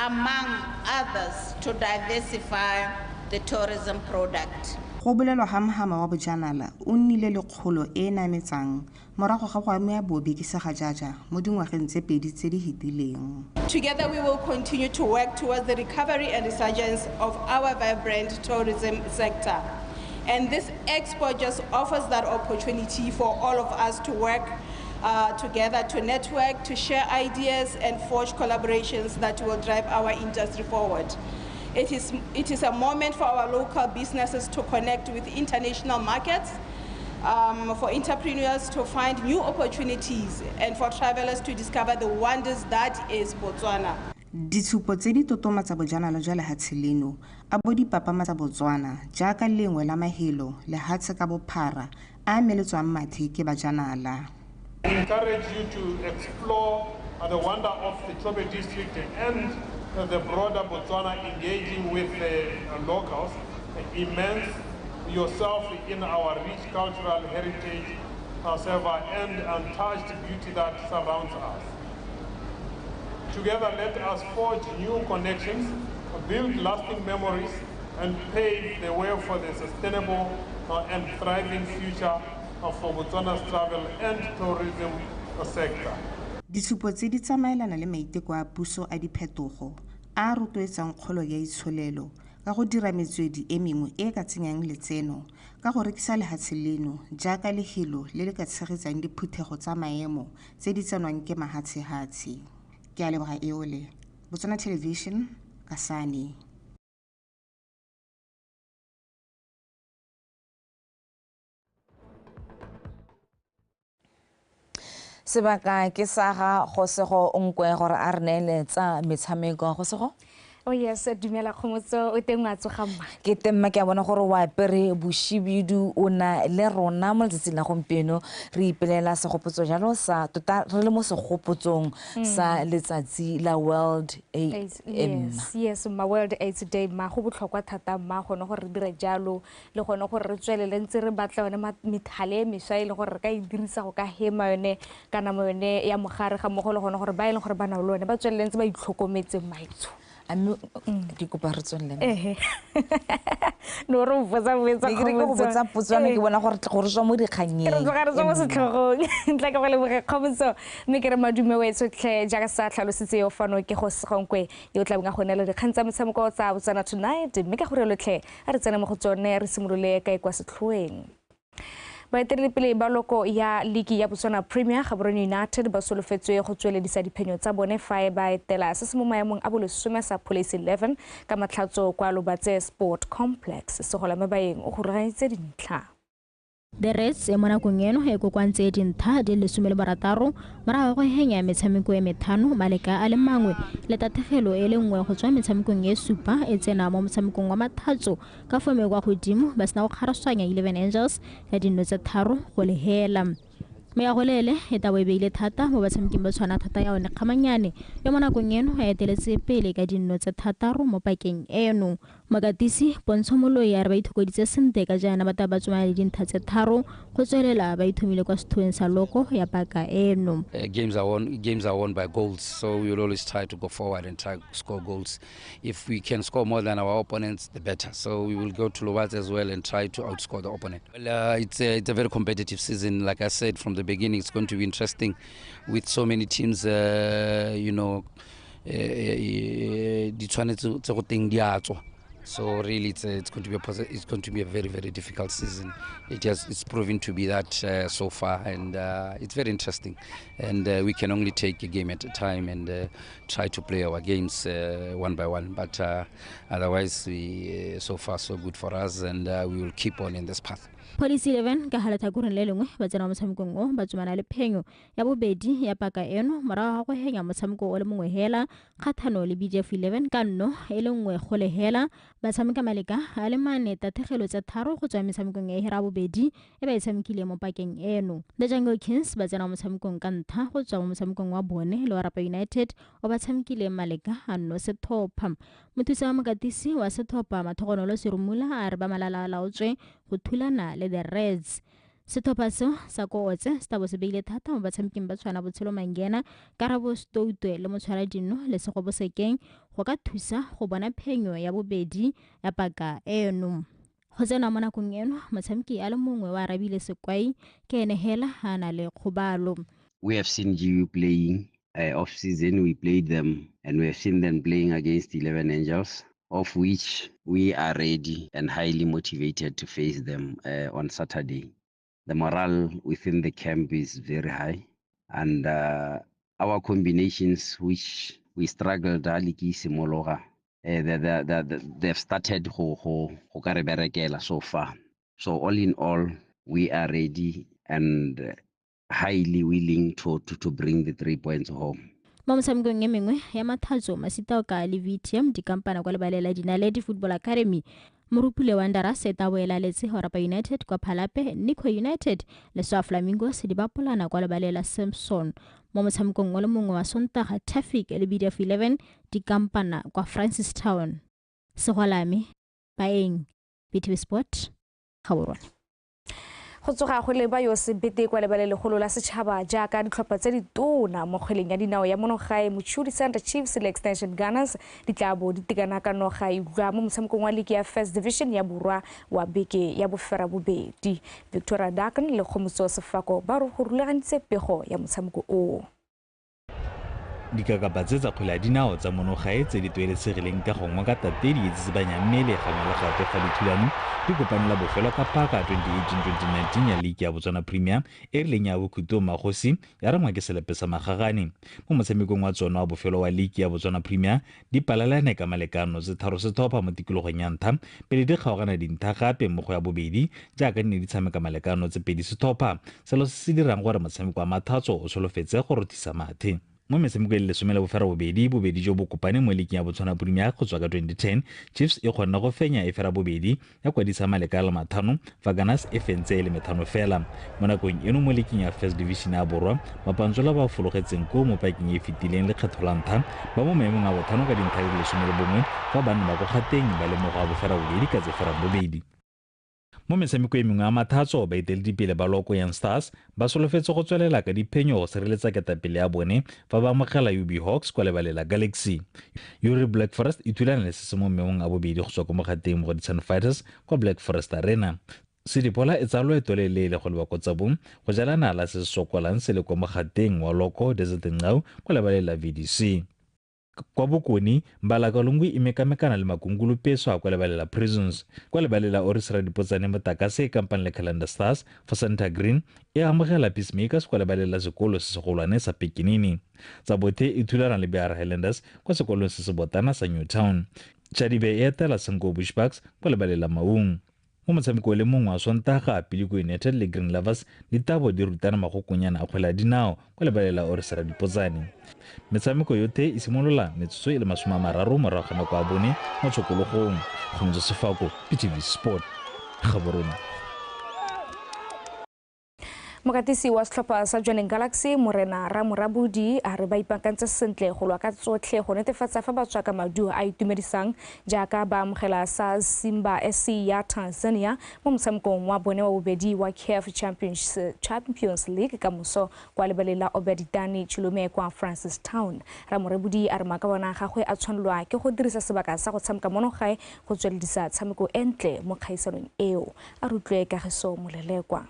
among others, to diversify the tourism product. Go bolelwa ga mohama wa bojanala o nnile le kgolo e e nametsang morago ga go amea bobe ke segajaja mo dingwageng tse pedi tse di fetileng. Together we will continue to work towards the recovery and resurgence of our vibrant tourism sector. And this expo just offers that opportunity for all of us to work together, to network, to share ideas and forge collaborations that will drive our industry forward. It is a moment for our local businesses to connect with international markets, for entrepreneurs to find new opportunities, and for travelers to discover the wonders that is Botswana. Ditshupo tse di totomatsa bojanala jwa lehatshe leno a bo di papamatsa Botswana jaaka lengwe la mahelo lehatshe ka bophara a meletswang mathe ke bajanala. I encourage you to explore the wonder of the Chobe district and the broader Botswana, engaging with the locals, immerse yourself in our rich cultural heritage, and untouched beauty that surrounds us. Together, let us forge new connections, build lasting memories, and pave the way for the sustainable and thriving future for Botswana's travel and tourism sector. Ditshupo tse di tsamaelana le maiteko a puso a diphetogo a a rotloetsang kgolo ya itsholelo ka go dira metswedi e mengwe e e ka tsenyang letseno ka go rekisa lehatshe leno jaaka lehelo le le ka tshegetsang diphuthego tsa maemo tse di tsenwang ke mahatshehatshe. Ke a leboga eole, Botswana Television, Kasane. Sebaka ke sa ga Gosego Nkwe gore a re neele tsa metshameko. Gosego? Oh yes, dumela Kgomotso, o teng wa tsoga mma. Ke teng mma, ke a bona gore o apere boshibidu, o na le rona mo letsatsing la gompieno. Re ipelela segopotso jalo sa tota re le mo segopotsong sa letsatsi la World AIDS. Yes, yes, ma World AIDS Day ma go botlhokwa thata mma gone gore re dire jalo le gone gore re tswelele ntse re batla yone methale e mešwa e le gore re ka e dirisa go ka hema yone kana mo yone ya mogare ga mmogo le gone gore ba e leng gore ba na le one ba tswelele ntse ba itlhokometse maitsho. A mme ke kopa re tswelele. Ehe. No re botsa botsa. Ke re ke go botsa potso yana ke bona gore gore tswa mo dikganyeng. Re tloga re tswa mo setlhogong. Ntla ke go leboge Kgomotso, mme ke re madume o tsotlhe jaaka sa tlhalositse yo fano ke go Segonkwe yo tla bong a go neela dikgang tsa metshameko tsa Botswana Tonight, mme ka gore lotlhe a re tsene mo go tsone re simolole kae kwa setlhoeng. Baeteledipele ba loko ya ligi ya Botswana Premier Gaborone United ba solofetswe go tsweledisa diphenyo tsa bone fa e ba etela se se mo maemong a bolesome sa Police 11 ka matlhatso kwa Lobatse Sport Complex. Segola Mebaeng o gorogantse dintlha. The Reds e mo nakong eno e kokoantse dintlha di le 16 morago go henya metshameko e methano maleka a le mangwe le tathegelo e le nngwe go tswa metshamekong e supa e tsena mo motshamekong wa mathatso ka fome kwa godimo ba sena go kgaraswanya 11 Angels ya dinno tse 3 go le hela. Meagolele e tabo e beile thata mo batshameking ba tshwana thata ya one Kgamanyane yo mo nakong eno a eteletse pele ka dinno tse 6 mo pakeng eno. Mokatisi Pontsho Moloi a re ba ithokoditse sentle ka jaana ba tla ba tsomana le dintlha tse 3 go tswelela ba ithomile kwa setlhoeng sa loko ya paka eno. Games are won by goals, so we will always try to go forward and try to score goals. If we can score more than our opponents, the better. So we will go to Lobatse as well and try to outscore the opponent. Well, it's a very competitive season. Like I said from the beginning, it's going to be interesting with so many teams, you know, so really it's going to be a very, very difficult season. It's proven to be that so far, and it's very interesting, and we can only take a game at a time and try to play our games one by one, but otherwise we so far so good for us, and we will keep on in this path. Police 11 ka halathakoreng le lengwe ba tsena mo motshamekong o ba tsomana le phenyo ya bobedi ya paka eno morago ga go henya motshameko o le mongwe hela kgathano le BJF 11 ka nno e le nngwe go le hela. Ba tshameka maleka a le mane tathegelo tse 3 go tswa metshamekong e hera bobedi e ba e tshamekile mo pakeng eno. The Jungle Kings ba tsena mo motshamekong ka ntha go tswa mo motshamekong wa bone le wa Rapa United o ba tshamekile maleka a nno sethopha. Mothusa wa mokatisi wa sethopha Mathogonolo Serumula a re ba malala a laotswe go thulana le The Reds. Sethopha seo sa ko Otse se tabo se beile thata mo batshameking ba tshwana Botshelo Mangena, Karabo Stoutwe le motshwara dinno le Segobo Sekeng go ka thusa go bona phenyo ya bobedi ya paka eno. Go tsena mo nakong eno motshameki a le mongwe wa arabile sekwai ke ene hela a na le kgobalo. We have seen GU playing off season, we played them and we have seen them playing against 11 Angels, of which we are ready and highly motivated to face them on Saturday. The morale within the camp is very high, and our combinations, which we struggled, they've started go so far. So all in all, we are ready and highly willing to bring the 3 points home. Mo motshamekong e mengwe ya mathatso Masitaoka le VTM di kampana kwa lebalela Dinaledi Football Academy. Morupule Wanderers e tla boela letse Horapa United kwa Phalape, Nico United le Swa Flamingos di bapolana kwa lebalela Samson. Mo motshamekong o le mongwe wa Sontaga Traffic le BDF 11 di kampana kwa Francistown. Segwalame, Baeng, BTV Sport, Gaborone. Go tsoga go leba yo sebete kwa lebale legolo la setšhaba jaaka ditlhopha tse ditona mo kgweleng ya dinao ya monogae Mochudi Center Chiefs le Extension Gunners di tla bo di tekana ka noga e utlwa mo motshamekong wa ligi ya First Division ya Borwa wa beke ya boferabobedi. Victoria Dakin le Kgomotso Sefako ba re go rulagantse pego ya motshameko oo. Dikakapa tse tsa kgwele ya dinao tsa monogae tse di tlwaelesegileng ka gongwe ka tatedi e tsitsibanya mmele gangwe le gape fa dithulano di kopanela bofelo ka paka 2018-2019 ya league ya Botswana Premier e rileng ya bokhutong magosi ya rengwa ke selepe sa magagane. Mo motshamekong wa tsona wa bofelo wa league ya Botswana Premier di palalane ka malekano tse tharo setlhopha mo tikologong ya ntlha pele di kgaogana dintlha gape mo go ya bobedi jaaka di ne di tshameka malekano tse pedi setlhopha, selo se se dirang gore motshameko wa mathatso o solofetse go rothisa mathe. Mo metshameko e le 18, bobedi jo bo kopane mo league ya Botswana Premier go tswa ka 2010, Chiefs e kgonne go fenya e fera bobedi ya kwadisa maleka a le mathano, fa Gunners e fentse e le methano fela. Mo nakong eno mo league ya First Division ya Borwa, Mapantsola ba fologetseng koo mo pakeng e e fetileng lekgetho la ntlha ba mo maemong a botlhano ka dintlha di le 11, fa banna ba ko Gauteng ba le mo go a boferabobedi ka tse ferabobedi. Mo metshameko e mengwe ya mathatso, baeteledipele ba Loko Young Stars ba solofetse go tswelela ka diphenyo go sireletsa ketapele ya bone fa ba amogela UB Hawks kwa lebaleng la Galaxy. Uri Black Forest e thulana le se se mo maemong a bobedi go tswa ko Mogateng mo go Ditshane Fighters kwa Black Forest Arena. Sedipola e tsaya loeto le leele go leba ko Tsabong go jala nala se se sokolang se le kwa Mogateng wa Loko Desert Nqau kwa lebaleng la VDC. Kwa Bokone, Mbalakalungu e mekamekana le Makungulu Peswa kwa lebaleng la Prisons. Kwa lebaleng la Oris Radipotsane Motakase e kampane le Calendar Stars, fa Santa Green e amogela Peacemakers kwa lebaleng la sekolo se segolwane sa Pekinini. Tsabothe e thulana le BR Highlanders kwa sekolong se se botana sa Newtown. Chadibe e etela Senko Bushbucks kwa lebaleng la Maung. Mo motshameko le mongwe wa Sontaga, Piliko United le Green Lovers di tabo di rutana magokonyana a kgwele ya dinao kwa lebaleng la Oris Radipotsane. Metshameko yotlhe e simolola metsotso e le 30 morago ga nako ya bone mo tshokologong. Kgomotso Sefako, PTV Sport, Gaborone. Mokatisi wa setlhopha sa Jwaneng Galaxy Morena Ramorabudi a re ba ipaakantse sentle go lwa ka tsotlhe go netefatsa fa ba tswa ka maduo a itumedisang jaaka ba amogela sa Simba SC ya Tanzania mo motshamekong wa bone wa bobedi wa CAF Champions League ka moso kwa lebaleng la Obeditani Chilume kwa Francistown. Ramorabudi a re makabana a gagwe a tshwanelwa ke go dirisa sebaka sa go tshameka mono gae go tsweledisa tshameko e ntle mo kgaisanong eo. A rutlwe Kagiso Molelekwa.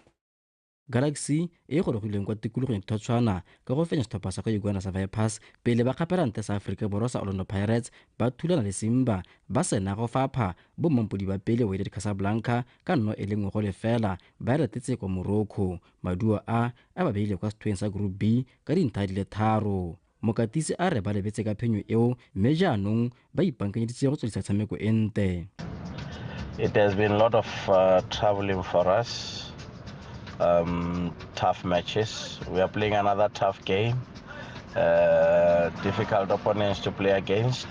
Galaxy e gorogileng kwa tikologong ya Ditshwana ka go fenya setlhopha sa kwa Uganda sa Vipers pele ba kgapela ntle sa Aforika Borwa sa Orlando Pirates ba thulana le Simba ba sena go fapha bo mmampodi ba pele Wydad Casablanca ka 1-0 ba retetse kwa Morocco. Maduo a ba beile kwa setlhoeng sa Group B ka dintlha di le 3. Mokatisi a re ba lebetse ka phenyo eo mme jaanong ba ipaakanyeditse go tswelisa tshameko e ntle. It has been a lot of traveling for us. Tough matches. We are playing another tough game. Difficult opponents to play against.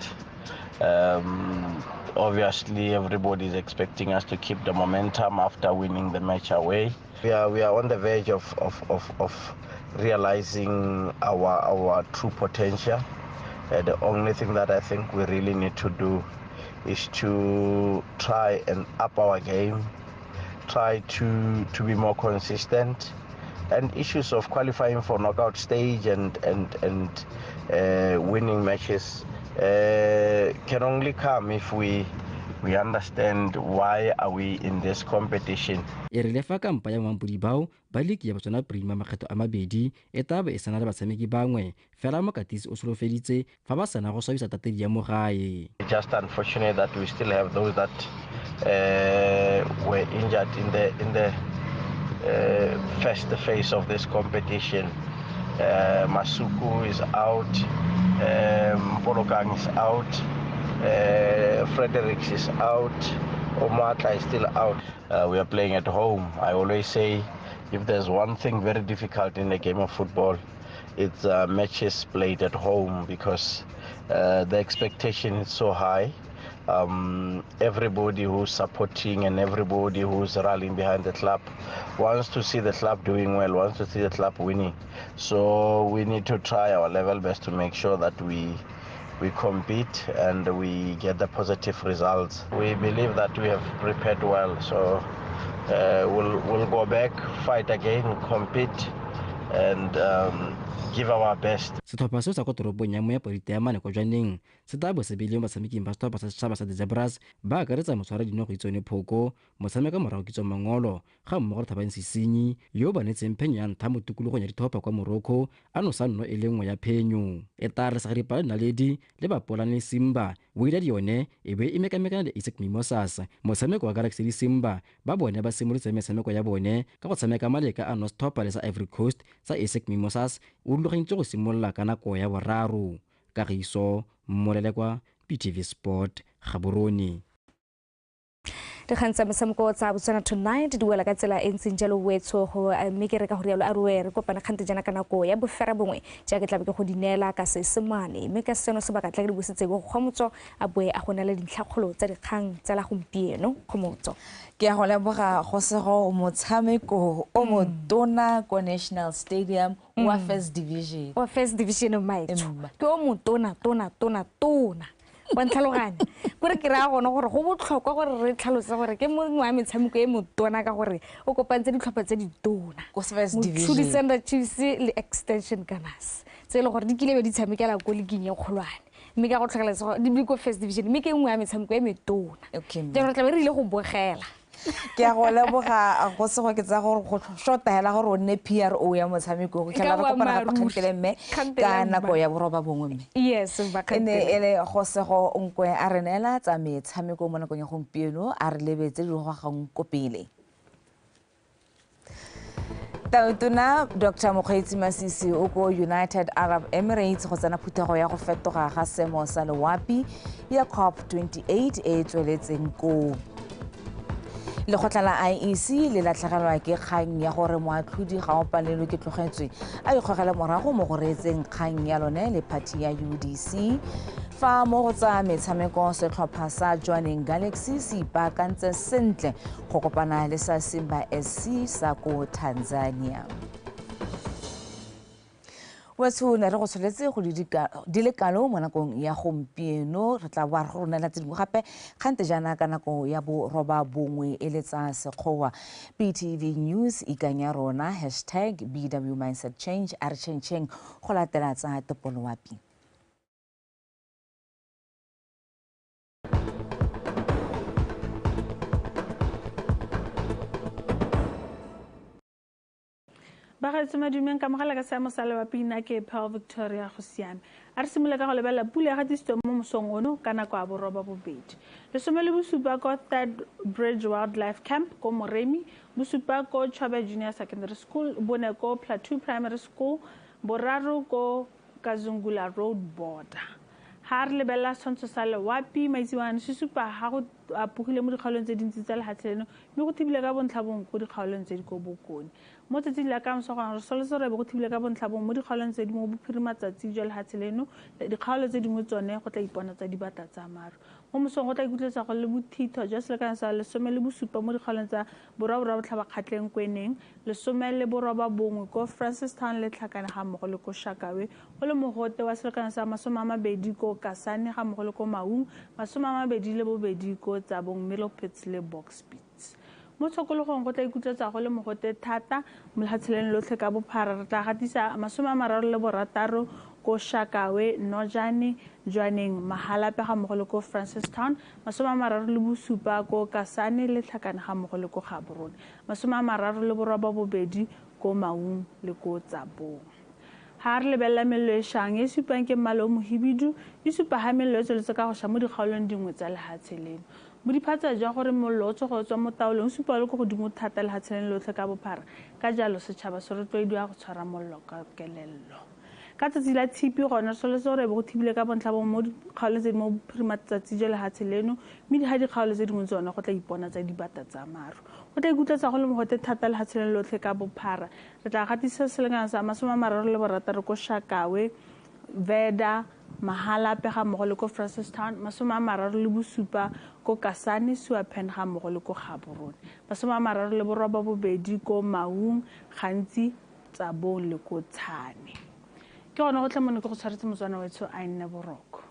Obviously, everybody is expecting us to keep the momentum after winning the match away. We are on the verge of realizing our true potential. The only thing that I think we really need to do is to try and up our game, try to be more consistent, and issues of qualifying for knockout stage and winning matches can only come if we understand why are we in this competition. E rile fa kampa ya mampodi bao ba ligi ya Botswana Premier makgetho a mabedi e tabe e sena le batshameki bangwe fela mokatisi o solofeditse fa ba sena go swabisa tatedi ya mo gae. Just unfortunate that we still have those that were injured in the first phase of this competition. Masuku is out, Polokang is out, Fredericks is out, Omatla is still out. We are playing at home. I always say if there's one thing very difficult in the game of football, it's matches played at home, because the expectation is so high. Everybody who's supporting and everybody who's rallying behind the club wants to see the club doing well, wants to see the club winning. So we need to try our level best to make sure that we compete and we get the positive results. We believe that we have prepared well, so we'll go back, fight again, compete, and give our best. Setlhopha seo sa kwa toropong ya Moepo Diteemane kwa Jwaneng se tla bo se beileng batshameking ba setlhopha sa setšhaba sa The Zebras ba akaretsa motshwaradino go Itsone Phoko, motshameka morago Kitso Mangolo ga mmogo le Thabang Sesinyi yo o ba neetseng phenyo ya ntlha mo tikologong ya ditlhopha kwa Morocco a nosa nno e le nngwe ya phenyo. E tla re Sagaripa le Naledi le Bapolane Simba Wydad yone e be e mekamekana le ASEC Mimosas. Motshameko wa Galaxy le Simba ba bone ba simolotse metshameko ya bone ka go tshameka maleka a no setlhopha le sa Ivory Coast sa ASEC Mimosas o rulagantse go simolola ka nako ya boraro. Kagiso Molelekwa, BTV Sport, Gaborone. Dikgang tsa metshameko tsa Botswana Tonight di wela ka tsela e ntseng jalo wetsho go mme ke re ka go rialo a rue re kopana kgante jaana ka nako ya bofera bongwe jaaka ke tlabe ke go di neela ka Seesemane, mme ka seno sebaka tla ke di busetse go Kgomotso a boe a go neela dintlhakgolo tsa dikgang tsa la gompieno. Kgomotso, ke a go leboga go sego motshameko o motona ko National Stadium wa First Division. Wa First Division maetsho ke o motona tona tona tona wa ntlhaloganya kore ke raya gone gore go botlhokwa gore re tlhalose gore ke mongwe wa metshameko e motona ka gore o kopantse ditlhopha tse ditona, Mochudi Sender Chiefs le Extension Gunners tse e leng gore di kile be di tshamekela ko league e kgolwane, mme ka go tlhokelela di ko First Division, mme ke nngwe ya metshameko e metona. Jaanong re tlabe re ile go bogela. Ke a go leboga go sego ke tsa gore go shota hela gore o nne PRO ya motshameko go tlhela re kopana gape kgantele mme ka nako ya boroba bongwe mme. Yes, ba kgantele. E ne e le go sego nkwe a re neela tsa metshameko mo nakong ya gompieno a re lebetse di gogang ko pele. Tautona Dr. Mokgweetsi Masisi o ko United Arab Emirates go tsena phuthego ya go fetoga ga seemo sa loapi ya COP28 e e tsweletseng koo. Lekgotla la IEC le latlhegelwa ke kgang ya gore moatlhodi ga o palelwe ke tlogetswe a ikgogela morago mo go reetseng kgang ya lone le party ya UDC. Fa mo go tsa metshameko setlhopha sa Jwaneng Galaxy se ipaakantse sentle go kopana le sa Simba SC sa ko Tanzania. Wetsho ne re go tsholetse go di le kalo mo nakong ya gompieno, re tla boa re go romela tse dingwe gape kgante jaana ka nako ya boroba bongwe e le tsa Sekgowa. BTV News ikanya rona hashtag BW Mindset Change a re tšhentšheng go latela tsa topoloapi. Bagaetsho madumeng ka mogala ka seemo sa loapi nna ke Pearl Victoria go siame. A re simolola ka go lebelela pula ya gatisitswe mo mosong ono ka nako ya 8:30. 17 ko Third Bridge Wildlife Camp ko Moremi, 7 ko Chobe Junior Secondary School, 4 ko Plateau Primary School, 3 ko Kazungula Road Border. Ha re lebelela setshwantsho sa loapi maitsiwane se supa ha go apogile mo dikgaolong tse dintsi tsa lefatshe leno, mme go thibile ka bontlhabong ko dikgaolong tse di ko bokone. Mo tsatsing la kamoso gona re soletse gore be go thibile ka bontlhabong mo dikgaolong tse di mo bophirimatsatsi jwa lefatshe leno, dikgaolo tse dingwe tsone go tla ipona tsa dibata tsa maru. Mo mosong go tla ikutlwetsa go le bothitho jwa selekano sa 17 mo dikgaolong tsa borwa botlhaba Kgatleng Kweneng, 19 ko Francistown le Tlhakane ga mmogo le ko Shakawe, go le mogote wa selekano sa 22 ko Kasane ga mmogo le ko Maung, 22 ko Tsabong, Middlepits le Bokspits. Mo tshokologong go tla ikutlwetsa go le mogote thata mo lefatsheng lotlhe ka bophara, re tla gatisa 36 ko Shakawe, Nojane, Jwaneng, Mahalape ga mmogo le ko Francistown, 37 ko Kasane le Tlhakane ga mmogo le ko Gaborone, 39 ko Maung le ko Tsabong. Ha re lebelela mello e šang e supang ke mmala o mohibidu, e supa ha mello e tsweletse ka go ša mo dikgaolong dingwe tsa lefatshe leno. Bodiphatsa jwa gore mollo o tsoga o tswa mo taolong o supa le ko godimo thata lefatsheng lotlhe ka bophara, ka jalo setšhaba se rotloediwa go tshwara mollo ka kelello. Ka tsatsi la tshipi gona re soletse gore be go thibile ka bontlhabong mo dikgaolong tse di mo bophirimatsatsi jwa lefatshe leno, mme ga dikgaolo tse dingwe tsone go tla ipona tsa dibata tsa maru. Go tla ikutlwetsa go le mogote thata lefatsheng lotlhe ka bophara, re tla gatisa selekano sa 36 ko Shakawe, Veda, Mahalape ga mmogo le ko Francistown, 37 ko Kasane, Suapen ga mmogo le ko Gaborone, 39 ko Maung, Gantsi, Tsabong le ko Tshane. Ke gone go tla mone ke go tshwaretse Motswana wetsho a nne boroko.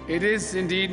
It is indeed